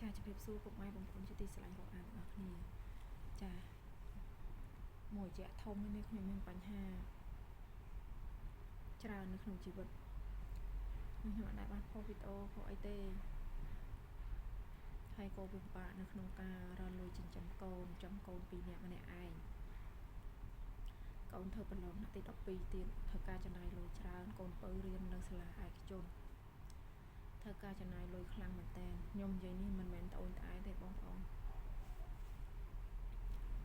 ចាជម្រាបសួរពុកម៉ែបងប្អូនជាទីស្រឡាញ់រាប់អានទាំងអស់គ្នាចាមួយរយៈធំនេះខ្ញុំមានបញ្ហាច្រើននៅក្នុងជីវិតខ្ញុំអត់ដែលបានផុសវីដេអូផុសអីទេហើយក៏ពិបាកនៅក្នុងការរកលុយចិញ្ចឹមកូនចំកូន2នាក់ម្នាក់ឯងកូនធ្វើប្រឡងថ្នាក់ទី12ទៀតធ្វើការចំណាយលុយច្រើនកូនពៅរៀននៅសាលាឯកជនធ្វើការចំណាយលុយខ្លាំងមែនតើខ្ញុំនិយាយនេះមិនមែនត្អូញត្អែទេបងប្អូន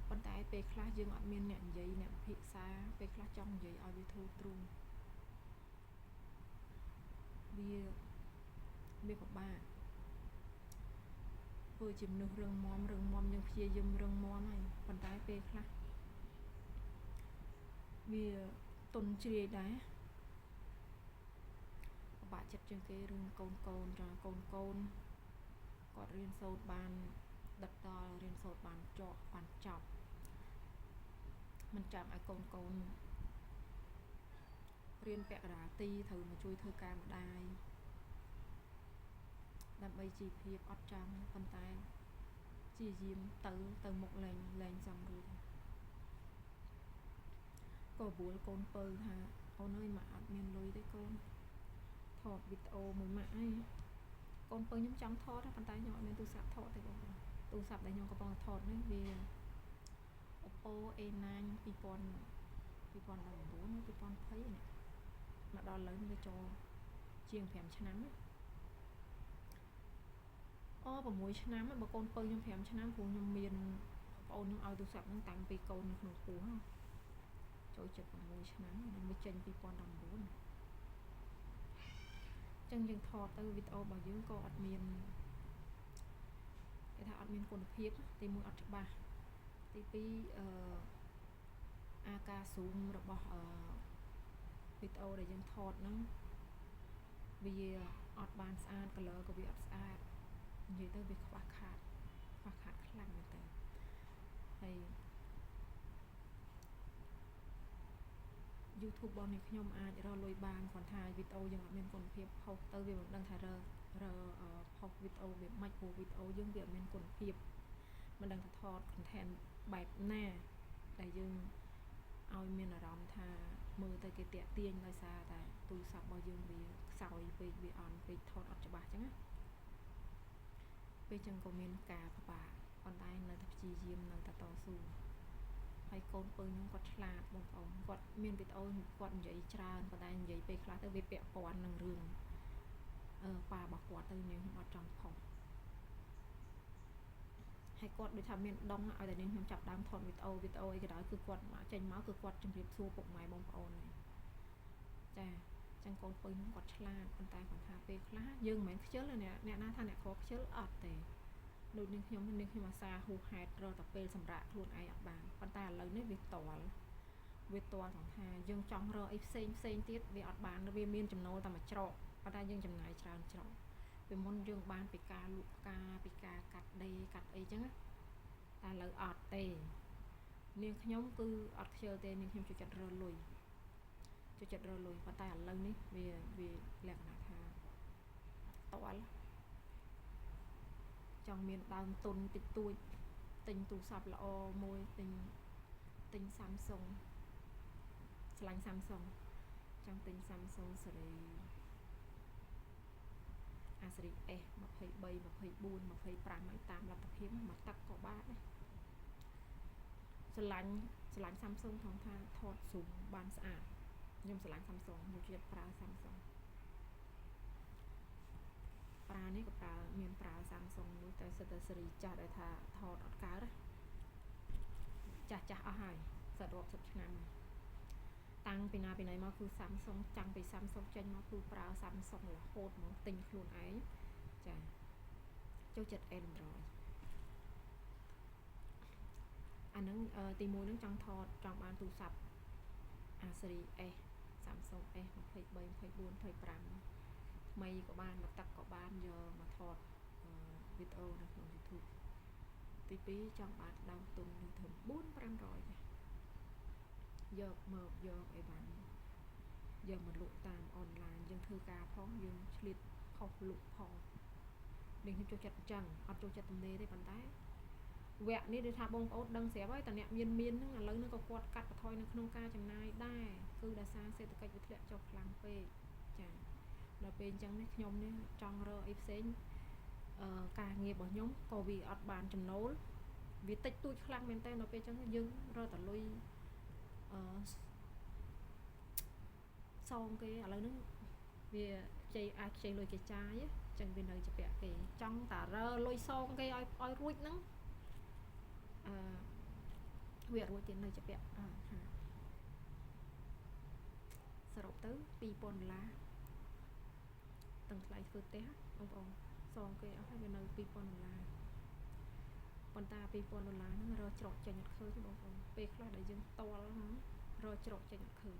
ប៉ុន្តែពេលខ្លះយើងអត់មានអ្នកនិយាយអ្នកពិភាក្សាពេលខ្លះចង់និយាយឲ្យវាធូរទ្រូងវាពិបាកធ្វើជាមនុស្សរឹងមាំយើងព្យាយាមរឹងមាំហើយប៉ុន្តែពេលខ្លះវាទុនជ្រាយដែរពិបាកចិត្តជាងគេរឿងកូនចាកូនគាត់រៀនសូត្របានដិតដល់រៀនសូត្របានចប់បានចប់មិនចាំឲ្យកូនរៀនពាក់កណ្ដាលទីត្រូវមកជួយធ្វើការម្ដាយដើម្បីជីវភាពអត់ចង់ប៉ុន្តែជាយាមទៅមុខលែងចង់រួចក៏បួលកូនពៅថាអូនអើយម៉ាក់អត់មានលុយទេកូនថតវីដេអូមួយម៉ាក់អីកូនពៅខ្ញុំចង់ថតប៉ុន្តែខ្ញុំអត់មានទូរស័ព្ទថតទេបងប្អូនទូរស័ព្ទដែលខ្ញុំកំពុងថតនេះវា Oppo A9 2019 2020នេះមកដល់ឥឡូវនេះវាចូលជាង5ឆ្នាំអូ6ឆ្នាំបើកូនពៅខ្ញុំ5ឆ្នាំព្រោះខ្ញុំមានបងអូនខ្ញុំឲ្យទូរស័ព្ទហ្នឹងតាំងពីកូននៅក្នុងពោះចូលចិត្ត6ឆ្នាំនឹងវាចេញ2019ចឹងយើងថតទៅវីដេអូរបស់យើងក៏អត់មានគេថាអត់មានគុណភាពទី1អត់ច្បាស់ទី2អាការ zoom របស់វីដេអូដែលយើងថតហ្នឹងវាអត់បានស្អាត color ក៏វាអត់ស្អាតនិយាយទៅវាខ្វះខាតខ្លាំងមែនតើហើយ YouTube របស់នេះខ្ញុំអាចរកលុយបានគ្រាន់ថាវីដេអូយើងអត់មានគុណភាពផុសទៅវាមិនដឹងថារផុសវីដេអូវាមិនព្រោះវីដេអូយើងវាអត់មានគុណភាពមិនដឹងថាថត content បែបណាដែលយើងឲ្យមានអារម្មណ៍ថាមើលទៅគេតាក់ទាញដោយសារតែទូរស័ព្ទរបស់យើងវាខ្សោយពេកវាអន់ពេកថតអត់ច្បាស់ចឹងណាពេលចឹងក៏មានការពិបាកប៉ុន្តែនៅតែព្យាយាមនៅតែតស៊ូហើយកូនពៅខ្ញុំគាត់ឆ្លាតបងប្អូនគាត់មានវីដេអូគាត់និយាយច្រើនប៉ុន្តែនិយាយពេលខ្លះទៅវាពាក់ព័ន្ធនឹងរឿងប៉ារបស់គាត់ទៅខ្ញុំអត់ចង់ផុសហើយគាត់ដូចថាមានដងឲ្យតែនាងខ្ញុំចាប់ដើមថតវីដេអូអីក៏ដោយគឺគាត់មកចេញមកគឺគាត់ជម្រាបសួរពុកម៉ែបងប្អូនហើយចាចឹងកូនពៅខ្ញុំគាត់ឆ្លាតប៉ុន្តែគាត់ថាពេលខ្លះយើងមិនមែនខ្ជិលទេអ្នកណាថាអ្នកក្រខ្ជិលអត់ទេដូចនាងខ្ញុំអាសាហួសហេតុរកតែពេលសម្រាប់ខ្លួនឯងអត់បានប៉ុន្តែឥឡូវនេះវាតល់ថងថាយើងចង់រកអីផ្សេងទៀតវាអត់បានវាមានចំណូលតែមួយច្រកប៉ុន្តែយើងចំណាយច្រើនច្រកពីមុនយើងបានពីការលក់ផ្កាពីការកាត់ដេរកាត់អីចឹងណាតែឥឡូវអត់ទេនាងខ្ញុំគឺអត់ខ្ជិលទេនាងខ្ញុំចូលចិត្តរកលុយប៉ុន្តែឥឡូវនេះវាលក្ខណៈថាតល់ចង់មានដើមទុនតិចតួចទិញទូរស័ព្ទល្អមួយទិញ Samsung ឆ្លាញ់ Samsung ចង់ទិញ Samsung ស៊េរីអាស៊េរី S 23 24 25ឲ្យតាមលទ្ធភាពមួយទឹកក៏បានដែរស្រឡាញ់ Samsung ថងថាថត zoom បានស្អាតខ្ញុំស្រឡាញ់ Samsung ខ្ញុំជាប្រើ Samsung ប្រើនេះក៏ប្រើមានប្រើ Samsung មួយតែសិតតែស៊េរីចាស់ដែលថាថតអត់កើតចាស់អស់ហើយសិតរាប់សិបឆ្នាំតាំងពីណាពីណីមកគឺ Samsung ចាំងពី Samsung ចេញមកគឺប្រើ Samsung រហូតមកទិញខ្លួនឯងចាចូលចិត្ត Android អាហ្នឹងទី1ហ្នឹងចង់ថតចង់បានទូរស័ព្ទអាស៊េរី S Samsung S 23 24 25ថ្មីក៏បានមកទឹកក៏បានយកមកថតវីដេអូនៅក្នុង YouTube ទី2ចង់បានដើមទុននៅត្រឹម4 500ចាយកមកយកអីបានយកមកលក់តាមអនឡាញយើងធ្វើការផងយើងឆ្លៀតផុសលក់ផង នាងខ្ញុំចូលចិត្តអញ្ចឹងអត់ចូលចិត្តទំនេរទេប៉ុន្តែវគ្គនេះដូចថាបងប្អូនដឹងស្រាប់ហើយតអ្នកមានមានហ្នឹងឥឡូវហ្នឹងក៏គាត់កាត់បន្ថយនៅក្នុងការចំណាយដែរគឺដោយសារសេដ្ឋកិច្ចវាធ្លាក់ចុះខ្លាំងពេកចាដល់ពេលអញ្ចឹងនេះខ្ញុំនេះចង់រើអីផ្សេងអឺការងាររបស់ខ្ញុំក៏វាអត់បានចំណូលវាតិចតួចខ្លាំងមែនតើដល់ពេលអញ្ចឹងយើងរកតែលុយអឺសងគេឥឡូវហ្នឹងវាខ្ចីអាចខ្ចីលុយគេចាយអញ្ចឹងវានៅជាពាក់គេចង់តារើលុយសងគេឲ្យឲ្យរួចហ្នឹងអឺវារួចទៀតនៅជាពាក់ហាសរុបទៅ2000ដុល្លារទាំងថ្លៃធ្វើផ្ទះបងប្អូនសងគេអស់ហើយវានៅ2000ដុល្លារប៉ុន្តែ2000ដុល្លារហ្នឹងរកច្រកចេញអត់ឃើញបងប្អូនពេលខ្លះដែលយើងតល់ហ្នឹងរកច្រកចេញអត់ឃើញ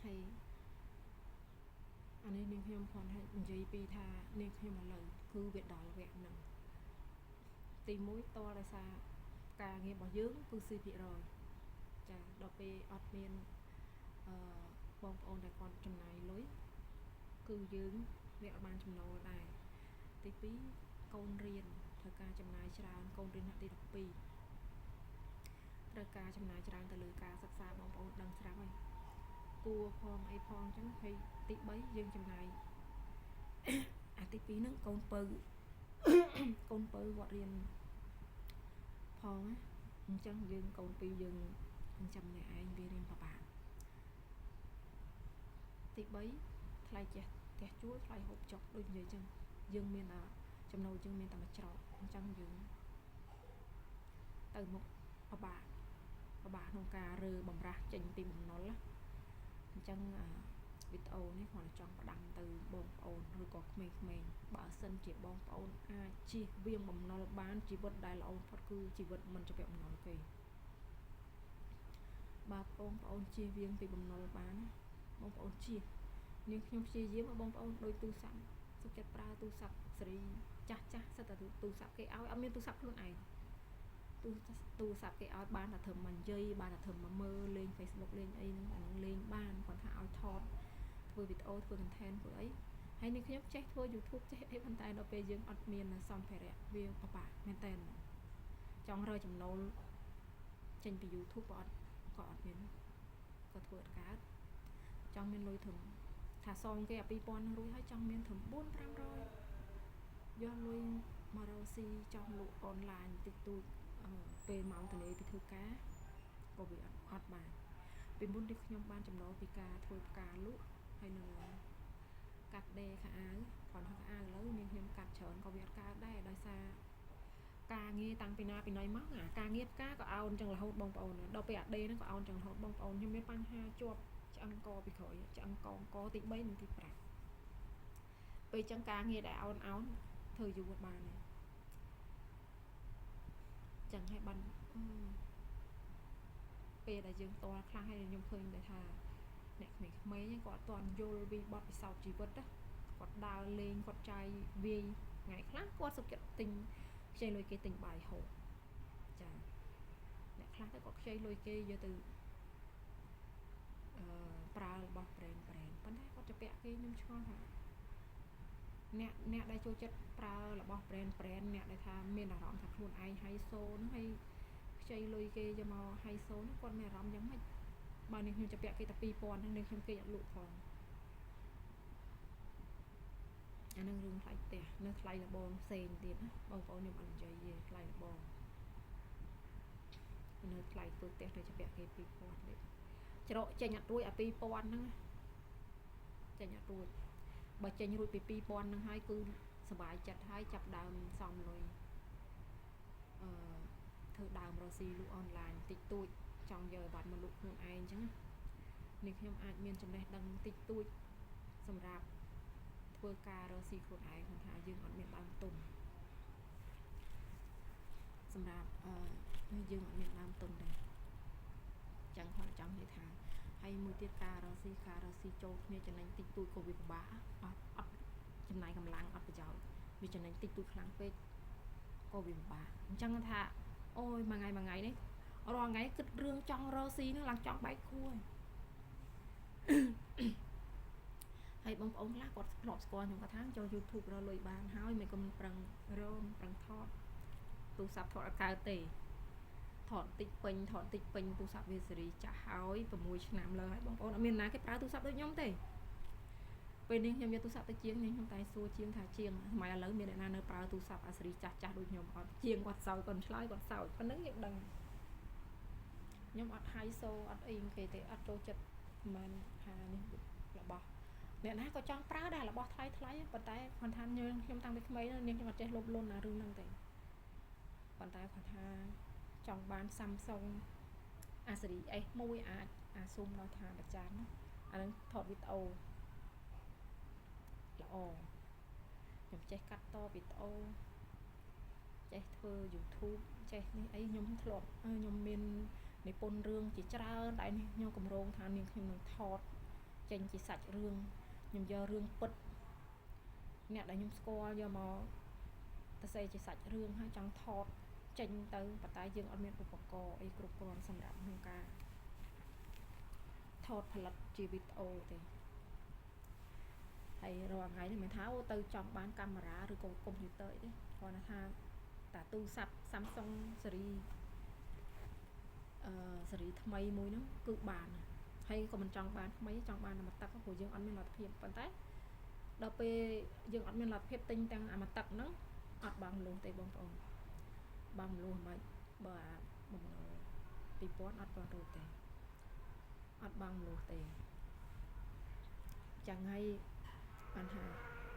ហើយអានេះនាងខ្ញុំគ្រាន់តែនិយាយពីថានាងខ្ញុំឥឡូវគឺវាដល់វគ្គហ្នឹងទី1តល់ដោយសារការងាររបស់យើងគឺស៊ីភាគរយចាដល់ពេលអត់មានអឺបងប្អូនដែលគាត់ចំណាយលុយគឺយើងវាអត់បានចំណូលដែរទី2កូនរៀនត្រូវការចំណាយច្រើនកូនរៀនថ្នាក់ទី12ត្រូវការចំណាយច្រើនទៅលើការសិក្សាបងប្អូនដឹងស្រាប់ហើយគួរផងអីផងអញ្ចឹងហើយទី3យើងចំណាយអាទី2ហ្នឹងកូនពៅកូនពៅគាត់រៀនផងណាអញ្ចឹងយើងកូនពីរយើងចិញ្ចឹមអ្នកឯងវារៀនពិបាកទី3ថ្លៃចេះផ្ទះជួលថ្លៃហូបចុកដូចនិយាយអញ្ចឹងយើងមានតែចំណូលយើងមានតែមួយច្រកអញ្ចឹងយើងទៅមុខពិបាកក្នុងការរើបំរាស់ចេញពីបំណុលណាអញ្ចឹងវីដេអូនេះគ្រាន់តែចង់ផ្ដាំទៅបងប្អូនឬក៏ក្មេងៗបើសិនជាបងប្អូនអាចជៀសវាងបំណុលបានជីវិតដែលល្អបំផុតគឺជីវិតមិនជំពាក់បំណុលគេបើបងប្អូនជៀសវាងពីបំណុលបានណាបងប្អូនជៀសនាងខ្ញុំព្យាយាមបងប្អូនដូចទូរស័ព្ទសុខចិត្តប្រើទូរស័ព្ទសេរីចាស់ចាស់សិតតែទូរស័ព្ទគេឲ្យអត់មានទូរស័ព្ទខ្លួនឯងទូរស័ព្ទគេឲ្យបានតែត្រឹមមកនិយាយបានតែត្រឹមមកមើលលេង Facebook លេងអីហ្នឹងអាហ្នឹងលេងបានគាត់ថាឲ្យថតធ្វើវីដេអូធ្វើ content ធ្វើអីហើយនេះខ្ញុំចេះធ្វើ YouTube ចេះអីប៉ុន្តែដល់ពេលយើងអត់មានសម្ភារៈវាពិបាកមែនតើចង់រើចំណូលចេញពី YouTube ក៏អត់មានក៏ធ្វើអត់កើតចង់មានលុយត្រឹមថាសងគេអា2000ហ្នឹងរួចហើយចង់មានត្រឹម4 500យកលុយមករកស៊ីចង់លក់អនឡាញតិចតួចពេលម៉ោងទនេពីធ្វើការក៏វាអត់បានពីមុននេះខ្ញុំបានចំណូលពីការធ្វើផ្កាលក់ហើយនឹងកាត់ដេរខោអាវគ្រាន់តែខោអាវឥឡូវនាងខ្ញុំកាត់ច្រើនក៏វាអត់កើតដែរដោយសារការងារតាំងពីណាពីណីមកអាការងារផ្កាក៏អោនចឹងរហូតបងប្អូនដល់ពេលអាដេហ្នឹងក៏អោនចឹងរហូតបងប្អូនខ្ញុំមានបញ្ហាជាប់ឆ្អឹងកពីក្រោយឆ្អឹងកកទី3និងទី5ពេលចឹងការងារដែលអោនអោនធ្វើយូរអត់បានទេចឹងហើយបានពេលដែលយើងតល់ខ្លះហើយខ្ញុំឃើញតែថាអ្នកក្មេងៗគាត់អត់ទាន់យល់ពីបទពិសោធន៍ជីវិតណាគាត់ដើរលេងគាត់ចាយវាយថ្ងៃខ្លះគាត់សុខចិត្តទិញខ្ចីលុយគេទិញបាយហូបចាអ្នកខ្លះទៅគាត់ខ្ចីលុយគេយកទៅប្រើរបស់ brand ប៉ុន្តែគាត់จะពាក់គេខ្ញុំឆ្ងល់ថាអ្នកដែលចូលចិត្តប្រើរបស់ brand អ្នកដែលថាមានអារម្មណ៍ថាខ្លួនឯងហៃសូហ្នឹងហើយខ្ចីលុយគេយកមកហៃសូហ្នឹងគាត់មានអារម្មណ៍យ៉ាងម៉េចបើនេះខ្ញុំจะពាក់គេតែ2000ហ្នឹងនេះខ្ញុំគេអត់លក់ផងអានឹងរឿងថ្លៃផ្ទះនៅថ្លៃលបងផ្សេងទៀតណាបងប្អូនខ្ញុំអត់និយាយទេថ្លៃលបងនៅថ្លៃធ្វើផ្ទះទៅจะពាក់គេ2000ទៀតច្រកចេញអត់រួចអា2000ហ្នឹងចេញអត់រួចបើចេញរួចពី2000ហ្នឹងហើយគឺសบายចិត្តហើយចាប់ដើមសំលុយធ្វើដើមរកស៊ីលក់អនឡាញតិចតួចចង់យកបាត់មកលក់ខ្លួនឯងអញ្ចឹងនេះខ្ញុំអាចមានចំណេះដឹងតិចតួចសម្រាប់ធ្វើការរកស៊ីខ្លួនឯងគាត់ថាយើងអត់មានដើមទុនសម្រាប់យើងអត់មានដើមទុនដែរចឹងគាត់ចង់និយាយថាហើយមួយទៀតការរកស៊ីចូលគ្នាចំណេញតិចតួចក៏វាពិបាកអត់ចំណាយកម្លាំងអត់ប្រយោជន៍វាចំណេញតិចតួចខ្លាំងពេកក៏វាពិបាកអញ្ចឹងថាអូយមួយថ្ងៃនេះរាល់ថ្ងៃគិតរឿងចង់រកស៊ីនឹងឡើងចង់បែកខួរ ហើយបងប្អូនខ្លះគាត់ធ្លាប់ស្គាល់ខ្ញុំគាត់ថាចូល YouTube រកលុយបានហើយមិនគុំប្រឹងរមប្រឹងថតទូរស័ព្ទថតអត់កើតទេថតតិចពេញថតតិចពេញទូរស័ព្ទវាសេរីចាស់ហើយ6ឆ្នាំលើហើយបងប្អូនអត់មានណាគេប្រើទូរស័ព្ទដូចខ្ញុំទេពេលនេះខ្ញុំយកទូរស័ព្ទទៅជាងនេះខ្ញុំតែសួរជាងថាជាងសម័យឥឡូវមានអ្នកណានៅប្រើទូរស័ព្ទអាសេរីចាស់ចាស់ដូចខ្ញុំអត់ជាងគាត់សោយគាត់ឆ្លើយគាត់សោយប៉ុណ្្នឹងយើងដឹងខ្ញុំអត់ហៃសូអត់អីគេទេអត់ចូលចិត្តមិនថានេះរបស់អ្នកណាក៏ចង់ប្រើដែររបស់ថ្លៃថ្លៃប៉ុន្តែគាត់ថាខ្ញុំតាំងពីក្មេងនាងខ្ញុំអត់ចេះលោភលន់អារឿងហ្នឹងទេប៉ុន្តែគាត់ថាចង់បាន Samsung អាសេរី S1 អាចអាស៊ូមដល់ថាប្រចាំអាហ្នឹងថតវីដេអូល្អខ្ញុំចេះកាត់តវីដេអូចេះធ្វើ YouTube ចេះនេះអីខ្ញុំធ្លាប់ខ្ញុំមាននិពន្ធរឿងជាច្រើនដែលនេះខ្ញុំកម្រងថានាងខ្ញុំនឹងថតចេញជាសាច់រឿងខ្ញុំយករឿងពិតអ្នកដែលខ្ញុំស្គាល់យកមកទៅសេជាសាច់រឿងហើយចង់ថតចេញទៅប៉ុន្តែយើងអត់មានឧបករណ៍អីគ្រប់គ្រាន់សម្រាប់ក្នុងការថតផលិតជាវីដេអូទេហើយរាល់ថ្ងៃនេះមិនថាអូទៅចង់បានកាមេរ៉ាឬក៏កុំព្យូទ័រអីទេគ្រាន់តែថាតាទូរស័ព្ទ Samsung ស៊េរីស៊េរីថ្មីមួយហ្នឹងគឺបានហើយក៏មិនចង់បានថ្មីចង់បានអាមួយទឹកព្រោះយើងអត់មានលទ្ធភាពប៉ុន្តែដល់ពេលយើងអត់មានលទ្ធភាពទិញទាំងអាមួយទឹកហ្នឹងអត់បង់លុះទេបងប្អូនបង់លុះមិនបើអាបំណុល2000អត់បង់រួចទេអត់បង់លុះទេចឹងហើយបានថា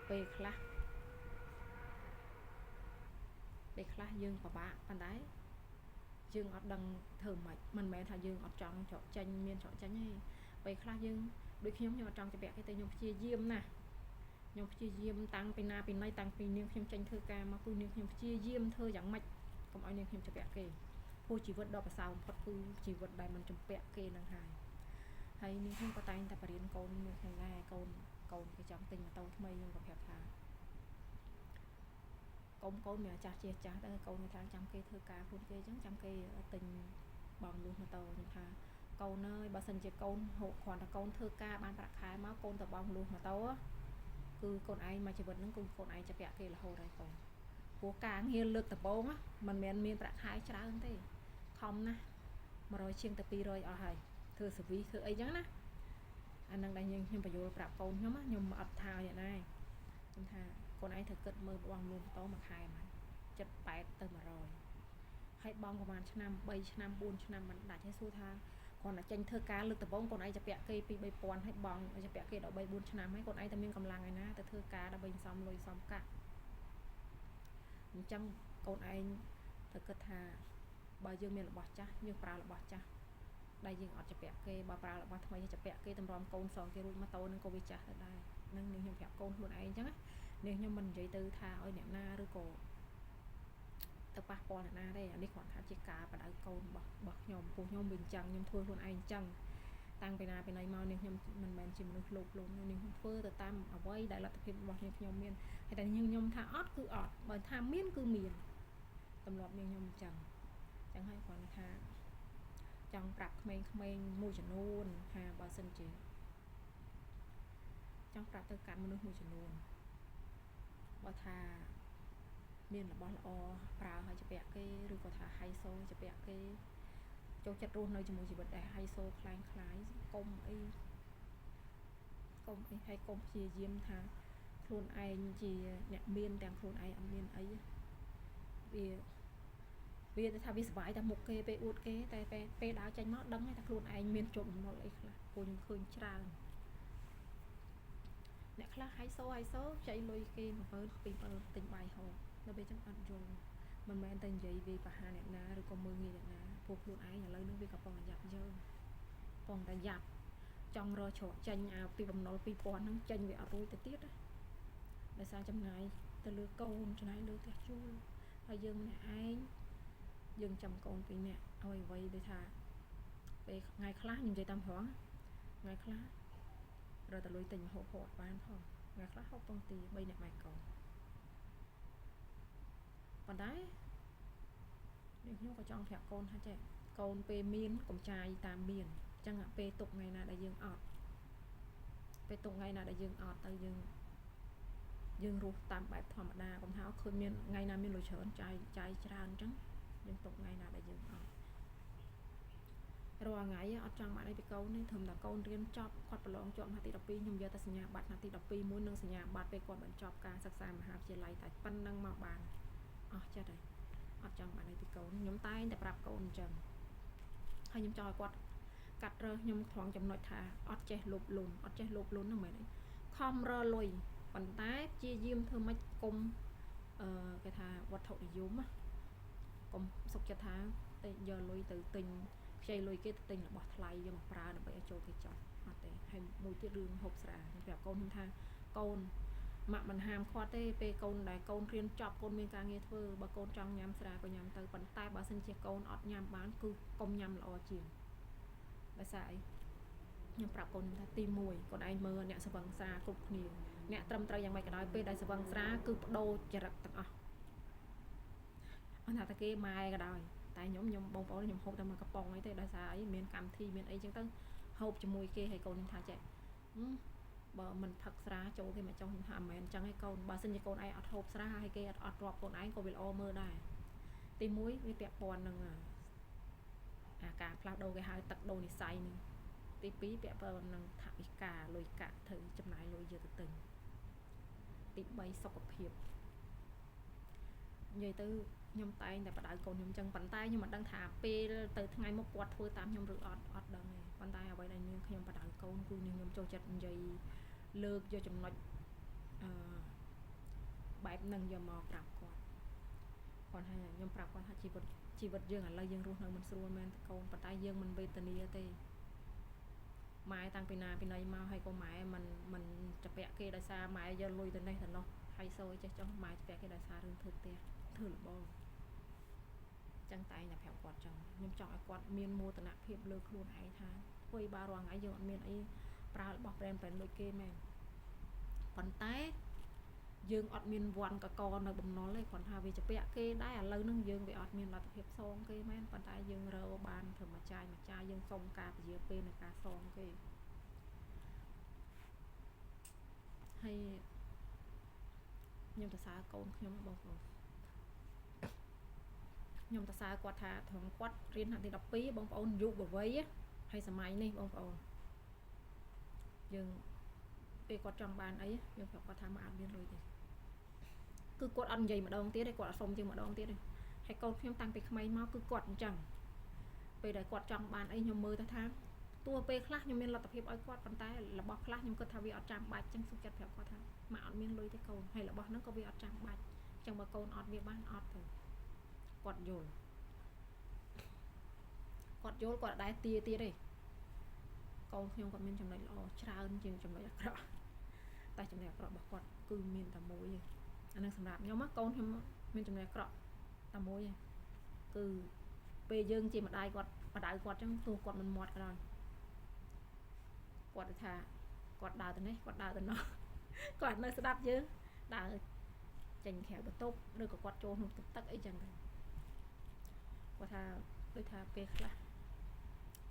ពេលខ្លះយើងពិបាកប៉ុន្តែយើងអត់ដឹងធ្វើម៉េចមិនមែនថាយើងអត់ចង់ច្រកចេញមានច្រកចេញទេពេលខ្លះយើងដូចខ្ញុំអត់ចង់ជំពាក់គេទេខ្ញុំព្យាយាមណាស់ខ្ញុំព្យាយាមតាំងពីណាពីណីតាំងពីនាងខ្ញុំចេញធ្វើការមកគឺនាងខ្ញុំព្យាយាមធ្វើយ៉ាងម៉េចកុំឲ្យនាងខ្ញុំជំពាក់គេព្រោះជីវិតដ៏ប្រសើរបំផុតគឺជីវិតដែលមិនជំពាក់គេនឹងហើយហើយនាងខ្ញុំក៏តែងតែបរៀនកូននាងខ្ញុំដែរកូនគេចង់ទិញម៉ូតូថ្មីខ្ញុំក៏ប្រាប់ថាកូនមានអាចាស់ជាចាស់ទៅកូនគេថាចាំគេធ្វើការខ្លួនគេអញ្ចឹងចាំគេទិញបងលុះម៉ូតូខ្ញុំថាកូនអើយបើសិនជាកូនហូបគ្រាន់តែកូនធ្វើការបានប្រាក់ខែមកកូនទៅបងលុះម៉ូតូគឺកូនឯងមួយជីវិតហ្នឹងគឺកូនឯងจะពាក់គេរហូតហើយកូនព្រោះការងារលើកដំបូងមិនមែនមានប្រាក់ខែច្រើនទេខំណាស់100ជាងទៅ200អស់ហើយធ្វើសវីធ្វើអីចឹងណាអានឹងដែលយើងខ្ញុំបញ្យល់ប្រាប់កូនខ្ញុំខ្ញុំអត់ថាយ៉ាងណាខ្ញុំថាកូនឯងត្រូវគិតមើលបងលួនម៉ូតូមួយខែហ្នឹង78ទៅ100ហើយបងប្រហែលឆ្នាំ3ឆ្នាំ4ឆ្នាំមិនដាច់ហើយសួរថាគ្រាន់តែចេញធ្វើការលើកដំបូងកូនឯងจะពាក់គេ2 3000ហើយបងจะពាក់គេដល់3 4ឆ្នាំហើយកូនឯងតែមានកម្លាំងឯណាទៅធ្វើការដើម្បីសំលុយសំកាក់អញ្ចឹងកូនឯងត្រូវគិតថាបើយើងមានរបស់ចាស់យើងប្រើរបស់ចាស់ដែលយើងអត់จะពាក់គេបើប្រើរបស់ថ្មីจะពាក់គេតម្រាំកូនសងគេរួចម៉ូតូនឹងក៏វាចាស់ទៅដែរនឹងនាងខ្ញុំប្រាប់កូនខ្លួនឯងអញ្ចឹងណានាងខ្ញុំមិននិយាយទៅថាឲ្យអ្នកណាឬក៏ទៅប៉ះពាល់អ្នកណាទេអានេះគ្រាន់ថាជាការបដៅកូនរបស់ខ្ញុំពួកខ្ញុំវាអញ្ចឹងខ្ញុំធ្វើខ្លួនឯងអញ្ចឹងតាំងពីណាពីណីមកនាងខ្ញុំមិនមែនជាមនុស្សលោភលន់នាងខ្ញុំធ្វើទៅតាមអ្វីដែលលទ្ធភាពរបស់នាងខ្ញុំមានហើយតែនាងខ្ញុំថាអត់គឺអត់បើថាមានគឺមានទម្លាប់នាងខ្ញុំអញ្ចឹងអញ្ចឹងហើយគ្រាន់ថាចង់ប្រាប់ក្មេងៗមួយចំនួនថាបើសិនជាចង់ប្រាប់ទៅកាន់មនុស្សមួយចំនួនបើថាមានរបស់ល្អប្រើឲ្យជំពាក់គេឬក៏ថាហៃសូជំពាក់គេចូលចិត្តរស់នៅជាមួយជីវិតដែលហៃសូខ្លាំងខ្លាយកុំអីហើយកុំព្យាយាមថាខ្លួនឯងជាអ្នកមានទាំងខ្លួនឯងអត់មានអីវាថាវាសុបាយតែមុខគេពេលអួតគេតែពេលដើរចេញមកដឹងថាខ្លួនឯងមានជាប់បំណុលអីខ្លះព្រោះខ្ញុំឃើញច្រើនអ្នកខ្លះហៃសូចៃលុយគេ10000 2000ទិញបាយហូបដល់ពេលចឹងអត់យល់មិនមែនតែនិយាយវាបហាអ្នកណាឬក៏មើលងាយអ្នកណាព្រោះខ្លួនឯងឥឡូវនឹងវាកំពុងតែយ៉ាប់យើងកំពុងតែយ៉ាប់ចង់រកច្រកចេញអាពីបំណុល2000ហ្នឹងចេញវាអត់រួចទៅទៀតណាដោយសារចំណាយទៅលើកូនចំណាយលើផ្ទះជួលហើយយើងម្នាក់ឯងយើងចាំកូន2នាក់ឲ្យអ្វីដូចថាពេលថ្ងៃខ្លះខ្ញុំនិយាយតាមត្រង់ថ្ងៃខ្លះរត់ទៅលុយទិញម្ហូបហូបអត់បានផងថ្ងៃខ្លះហូបពងទា3នាក់ម៉ែកូនប៉ុន្តែនេះខ្ញុំក៏ចង់ប្រាប់កូនថាចេះកូនពេលមានកុំចាយតាមមានអញ្ចឹងពេលទុកថ្ងៃណាដែលយើងអត់ ពេលទុកថ្ងៃណាដែលយើងអត់ទៅយើងយើងរស់តាមបែបធម្មតាកុំថាឃើញមានថ្ងៃណាមានលុយច្រើនចាយចាយច្រើនអញ្ចឹងយើងទុកថ្ងៃណាដែលយើងអត់រាល់ថ្ងៃអត់ចង់បានអីពីកូនទេត្រឹមតែកូនរៀនចប់គាត់ប្រឡងជាប់ថ្នាក់ទី12ខ្ញុំយកតែសញ្ញាបត្រថ្នាក់ទី12មួយនិងសញ្ញាបត្រពេលគាត់បញ្ចប់ការសិក្សាមហាវិទ្យាល័យតែប៉ុណ្្នឹងមកបានអស់ចិត្តហើយអត់ចង់បានអីពីកូនខ្ញុំតែងតែប្រាប់កូនអញ្ចឹងហើយខ្ញុំចង់ឲ្យគាត់កាត់រើសខ្ញុំត្រង់ចំណុចថាអត់ចេះលោភលន់អត់ចេះលោភលន់ហ្នឹងមែនអីខំរលុយប៉ុន្តែព្យាយាមធ្វើម៉េចកុំអឺគេថាវត្ថុនិយមណាកុំសុខចិត្តថាទៅយកលុយទៅទិញខ្ចីលុយគេទៅទិញរបស់ថ្លៃយកមកប្រើដើម្បីឲ្យចូលគេចោះអត់ទេហើយមួយទៀតរឿងហូបស្រាខ្ញុំប្រាប់កូនខ្ញុំថាកូនម៉ាក់មិនហាមឃាត់ទេពេលកូនដែលកូនរៀនចប់កូនមានការងារធ្វើបើកូនចង់ញ៉ាំស្រាក៏ញ៉ាំទៅប៉ុន្តែបើសិនជាកូនអត់ញ៉ាំបានគឺកុំញ៉ាំល្អជាងដោយសារអីខ្ញុំប្រាប់កូនខ្ញុំថាទី1កូនឯងមើលអ្នកស្វឹងស្រាគ្រប់គ្នាអ្នកត្រឹមត្រូវយ៉ាងម៉េចក៏ដោយពេលដែលស្វឹងស្រាគឺបដូរចរិតទាំងអស់អត់ថាតែគេម៉ែក៏ដោយតែខ្ញុំខ្ញុំបងប្អូនខ្ញុំហូបតែមួយកំប៉ុងអីទេដោយសារអីមានកម្មវិធីមានអីចឹងទៅហូបជាមួយគេហើយកូនខ្ញុំថាចេះបើមិនផឹកស្រាចូលគេមកចុះខ្ញុំថាមិនមែនចឹងឯងកូនបើសិនជាកូនឯងអត់ហូបស្រាហើយគេអត់រាប់កូនឯងក៏វាល្អមើលដែរទី1វាពាក់ព័ន្ធនឹងអាការផ្លាស់ប្ដូរគេហៅទឹកដូរនិស័យនេះទី2ពាក់ព័ន្ធនឹងថវិកាលុយកាក់ត្រូវចំណាយលុយយកទៅទិញទី3សុខភាពនិយាយទៅខ្ញុំតែងតែបដៅកូនខ្ញុំចឹងប៉ុន្តែខ្ញុំមិនដឹងថាពេលទៅថ្ងៃមុខគាត់ធ្វើតាមខ្ញុំឬអត់អត់ដឹងទេប៉ុន្តែអ្វីដែលនាងខ្ញុំបដៅកូនគឺនាងខ្ញុំចូលចិត្តនិយាយលើកយកចំណុចអឺបែបហ្នឹងយកមកប្រាប់គាត់គាត់ថាខ្ញុំប្រាប់គាត់ថាជីវិតយើងឥឡូវយើងរស់នៅមិនស្រួលមែនតកូនប៉ុន្តែយើងមិនវេទនាទេម៉ែតាំងពីណាពីណីមកហើយក៏ម៉ែមិនចាពាក់គេដោយសារម៉ែយកលុយទៅនេះទៅនោះហើយសូយចេះចុះម៉ែចាពាក់គេដោយសាររឿងធ្វើផ្ទះធ្វើលបងចឹងតែងតែប្រាប់គាត់ចឹងខ្ញុំចង់ឲ្យគាត់មានមោទនភាពលើខ្លួនឯងថាធ្វើបើរាល់ថ្ងៃយើងអត់មានអីប្រើរបស់ប្រេនប្រេនដូចគេមែនប៉ុន្តែយើងអត់មានវ័នកកនៅបំណុលទេគ្រាន់ថាវាជាពាក់គេដែរឥឡូវហ្នឹងយើងវាអត់មានលទ្ធភាពសងគេមែនប៉ុន្តែយើងរកបានត្រឹមមួយចាយមួយចាយយើងសុំការពជាពេលในការសងគេហើយខ្ញុំសរសើរកូនខ្ញុំបងប្អូនខ្ញុំសរសើរគាត់ថាត្រង់គាត់រៀនថ្នាក់ទី12បងប្អូនយុវវ័យហើយសម័យនេះបងប្អូនយើងពេលគាត់ចង់បានអីយើងប្រាប់គាត់ថាមកអត់មានលុយទេគឺគាត់អត់និយាយម្ដងទៀតទេគាត់អត់សុំជាងម្ដងទៀតទេហើយកូនខ្ញុំតាំងពីក្មេងមកគឺគាត់អញ្ចឹងពេលដែលគាត់ចង់បានអីខ្ញុំមើលទៅថាទោះពេលខ្លះខ្ញុំមានលទ្ធភាពឲ្យគាត់ប៉ុន្តែរបស់ខ្លះខ្ញុំគិតថាវាអត់ចាំបាច់អញ្ចឹងសុខចិត្តប្រាប់គាត់ថាមកអត់មានលុយទេកូនហើយរបស់ហ្នឹងក៏វាអត់ចាំបាច់អញ្ចឹងបើកូនអត់វាបានអត់ទៅគាត់យល់គាត់យល់គាត់អត់ដែរទាទៀតទេកូនខ្ញុំគាត់មានចំណុចល្អច្រើនជាងចំណុចអាក្រក់តែចំណុចអាក្រក់របស់គាត់គឺមានតែមួយទេអានឹងសម្រាប់ខ្ញុំកូនខ្ញុំមានចំណុចអាក្រក់តែមួយទេគឺពេលយើងជាម្ដាយគាត់បដៅគាត់ចឹងទោះគាត់មិនមាត់ក៏ដោយគាត់ថាគាត់ដើរទៅនេះគាត់ដើរទៅនោះគាត់នៅស្ដាប់យើងដើរចេញក្រៅបន្ទប់ឬក៏គាត់ចូលក្នុងទឹកអីចឹងទៅគាត់ថាដូចថាពេលខ្លះ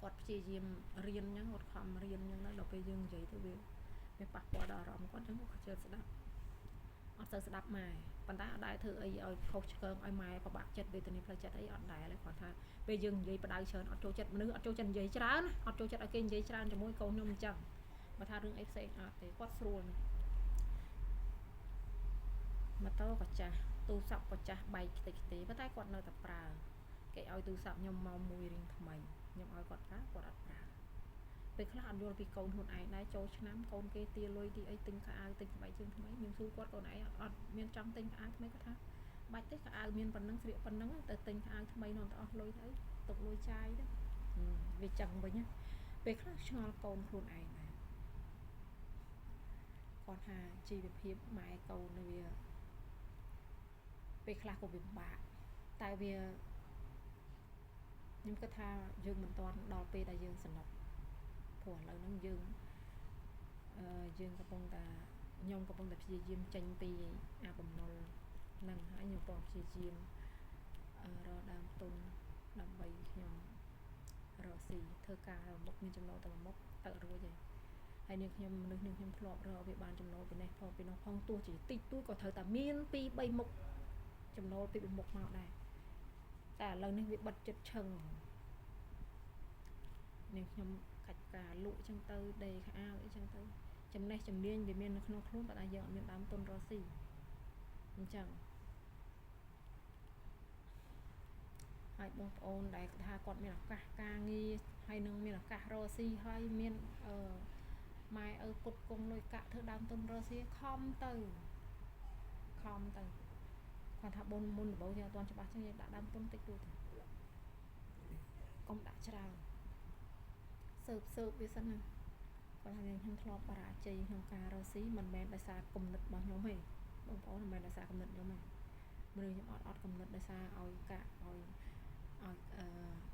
គាត់ព្យាយាមរៀនអញ្ចឹងគាត់ខំរៀនអញ្ចឹងដល់ពេលយើងនិយាយទៅវាប៉ះពាល់ដល់អារម្មណ៍គាត់អញ្ចឹងគាត់ជឿស្ដាប់អត់សូវស្ដាប់ម៉ែប៉ុន្តែអត់ដែរធ្វើអីឲ្យខុសឆ្គងឲ្យម៉ែពិបាកចិត្តវេទនាផ្លូវចិត្តអីអត់ដែរគាត់ថាពេលយើងនិយាយបដៅច្រើនអត់ចូលចិត្តមនុស្សអត់ចូលចិត្តនិយាយច្រើនអត់ចូលចិត្តឲ្យគេនិយាយច្រើនជាមួយកូនខ្ញុំអញ្ចឹងបើថារឿងអីផ្សេងអត់ទេគាត់ស្រួលម៉ូតូក៏ចាស់ទូរស័ព្ទក៏ចាស់បែកខ្ទេចខ្ទេប៉ុន្តែគាត់នៅតែប្រើគេឲ្យទូរស័ព្ទខ្ញុំមកមួយរៀងថ្មីខ្ញុំឲ្យគាត់ប្រើគាត់អត់ប្រើពេលខ្លះអត់យល់ពីកូនខ្លួនឯងដែរចូលឆ្នាំកូនគេទាលុយទីអីទិញខោអាវទិញស្បែកជើងថ្មីខ្ញុំសួរគាត់កូនឯងអត់មានចង់ទិញខោអាវថ្មីគាត់ថាបាច់ទេខោអាវមានប៉ុណ្ណឹងស្លៀកប៉ុណ្ណឹងទៅទិញខោអាវថ្មីនាំទៅអស់លុយទៅអីទុកលុយចាយទៅវាចឹងវិញពេលខ្លះឆ្ងល់កូនខ្លួនឯងដែរគាត់ថាជីវភាពម៉ែកូនវាពេលខ្លះក៏វាពិបាកតែវាខ្ញុំគិតថាយើងមិនទាន់ដល់ពេលដែលយើងសំណុកព្រោះឥឡូវហ្នឹងយើងយើងកំពុងតែខ្ញុំកំពុងតែព្យាយាមចេញពីអាបំណុលហ្នឹងហើយខ្ញុំកំពុងព្យាយាមរកដើមទុនដើម្បីខ្ញុំរកស៊ីធ្វើការរកមុខមានចំណូលទៅមុខទៅរួចហើយ ហើយនាងខ្ញុំមនុស្សនាងខ្ញុំធ្លាប់រកវាបានចំណូលពីនេះផងពីនោះផងទោះជាតិចតួចក៏ត្រូវតែមាន2 3មុខចំណូលពីមុខមកដែរតែឥឡូវនេះវាបិទចិត្តឈឹងនាងខ្ញុំកាច់ការលក់ចឹងទៅដេខោអាវអីចឹងទៅចំណេះជំនាញវាមាននៅក្នុងខ្លួនប៉ុន្តែយើងអត់មានដើមទុនរកស៊ីអញ្ចឹងហើយបងប្អូនដែលថាគាត់មានឱកាសការងារហើយនឹងមានឱកាសរកស៊ីហើយមានអឺម៉ែឪពុតគង់លុយកាក់ធ្វើដើមទុនរកស៊ីខំទៅខំទៅគាត់ថាបុនមុនដំបូងយើងអត់ទាន់ច្បាស់ចឹងយើងដាក់ដើមទុនតិចតួចទៅកុំដាក់ច្រើនសើបសើបវាសិនណាគាត់ថាខ្ញុំធ្លាប់បរាជ័យក្នុងការរកស៊ីមិនមែនដោយសារគំនិតរបស់ខ្ញុំទេបងប្អូនមិនមែនដោយសារគំនិតខ្ញុំទេមនុស្សខ្ញុំអត់គំនិតដោយសារឲ្យកាក់ឲ្យ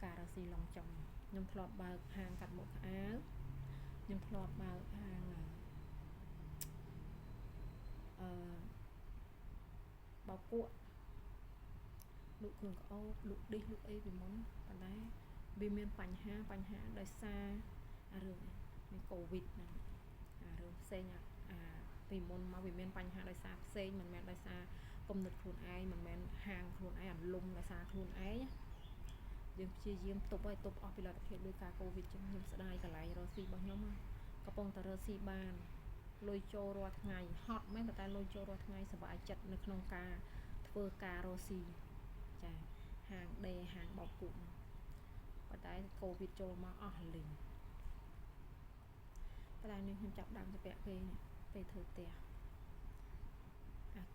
ការរកស៊ីឡងចំខ្ញុំធ្លាប់បើកហាងកាត់មុខខោអាវខ្ញុំធ្លាប់បើកហាងអឺបោកគក់លក់គ្រឿងក្អូបលក់ឌីសលក់អីពីមុនប៉ុន្តែវាមានបញ្ហាដោយសារអារឿងនេះកូវីដហ្នឹងអារឿងផ្សេងអាពីមុនមកវាមានបញ្ហាដោយសារផ្សេងមិនមែនដោយសារគំនិតខ្លួនឯងមិនមែនហាងខ្លួនឯងអាលំដោយសារខ្លួនឯងយើងព្យាយាមទប់ឲ្យទប់អស់ពីលទ្ធភាពដោយការកូវីដចឹងខ្ញុំស្ដាយកន្លែងរកស៊ីរបស់ខ្ញុំកំពុងតែរកស៊ីបានលុយចូលរាល់ថ្ងៃហត់មែនតែលុយចូលរាល់ថ្ងៃសប្បាយចិត្តនៅក្នុងការធ្វើការរកស៊ីចាហាងដេហាងបោកគក់ប៉ុន្តែកូវីដចូលមកអស់លីងប៉ុន្តែនេះខ្ញុំចាប់ដើមទៅពាក់គេនេះពេលធ្វើផ្ទះ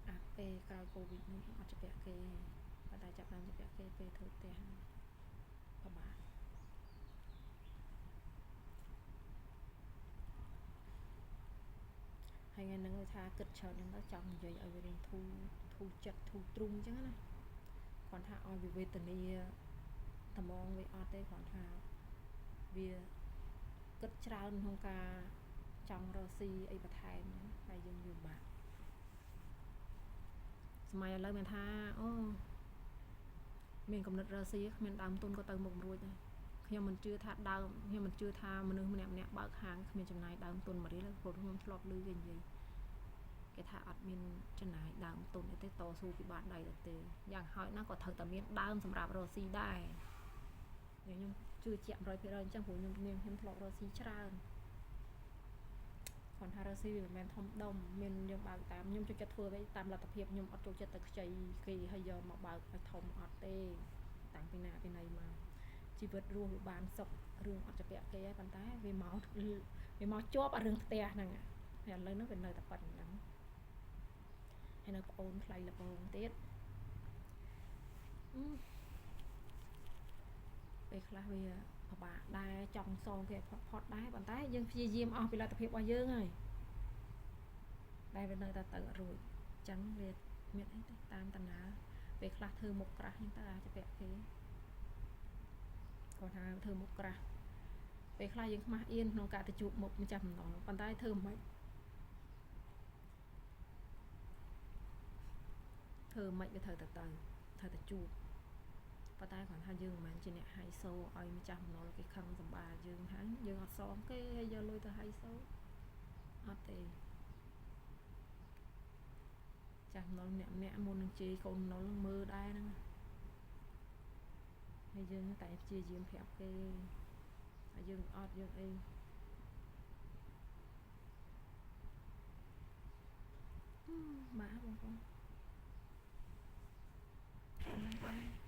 អាពេលក្រោយកូវីដនេះអត់ជពាក់គេប៉ុន្តែចាប់ដើមជពាក់គេពេលធ្វើផ្ទះពិបាកហើយថ្ងៃហ្នឹងថាគិតច្រើនហ្នឹងទៅចង់និយាយឲ្យវារៀងធូរចិត្តធូរទ្រុងអញ្ចឹងណាគ្រាន់ថាឲ្យវាវេទនាត្មងវាអត់ទេគ្រាន់ថាវាគិតច្រើនក្នុងការចង់រកស៊ីអីបន្ថែមហ្នឹងហើយយើងយល់បាក់សម័យឥឡូវមានថាអូមានកំណត់រកស៊ីគ្មានដើមទុនក៏ទៅមុខរួចដែរខ្ញុំមិនជឿថាដើមខ្ញុំមិនជឿថាមនុស្សម្នាក់ម្នាក់បើកហាងគ្មានចំណាយដើមទុនមួយរៀលព្រោះខ្ញុំធ្លាប់ឮគេនិយាយគេថាអត់មានចំណាយដើមទុនអីទេតស៊ូពីបាតដៃទៅទេយ៉ាងហោចណាស់ក៏ត្រូវតែមានដើមសម្រាប់រកស៊ីដែរខ្ញុំជឿជាក់ 100% អញ្ចឹងព្រោះខ្ញុំនាងខ្ញុំធ្លាប់រកស៊ីច្រើនគ្រាន់ថារកស៊ីវាមិនមែនធំដុំមានយើងបើកតាមខ្ញុំចូលចិត្តធ្វើអ្វីតាមលទ្ធភាពខ្ញុំអត់ចូលចិត្តទៅខ្ចីគេហើយយកមកបើកឲ្យធំអត់ទេតាំងពីណាពីណីមកជីវិតរស់វាបានសុខរឿងអត់ជពាក់គេហើយប៉ុន្តែវាមកជាប់អារឿងផ្ទះហ្នឹងហើយឥឡូវហ្នឹងវានៅតែប៉ុណ្្នឹងហើយនៅប្អូនថ្លៃលបងទៀតពេលខ្លះវាពិបាកដែរចង់សងគេផុតដែរប៉ុន្តែយើងព្យាយាមអស់ពីលទ្ធភាពរបស់យើងហើយតែវានៅតែទៅអត់រួចអញ្ចឹងវាមានអីទេតាមដំណើរពេលខ្លះធ្វើមុខក្រាស់ហ្នឹងទៅអាចពាក់គេគាត់ថាធ្វើមុខក្រាស់ពេលខ្លះយើងខ្មាស់អៀនក្នុងការទៅជួបមុខម្ចាស់បំណុលប៉ុន្តែធ្វើមិនធ្វើមិនវាត្រូវតែទៅត្រូវតែជួបប៉ុន្តែគាត់ថាយើងមិនមែនជាអ្នកហៃសូឲ្យម្ចាស់បំណុលគេខឹងសម្បាយើងហើយយើងអត់សងគេហើយយកលុយទៅហៃសូអត់ទេចាស់បំណុលម្នាក់ម្នាក់មុននឹងជេរកូនបំណុលនឹងមើលដែរហ្នឹងហើយយើងតែព្យាយាមប្រាប់គេហើយយើងអត់យើងអីបាទបងប្អូនប៉ុណ្ណឹងដែរ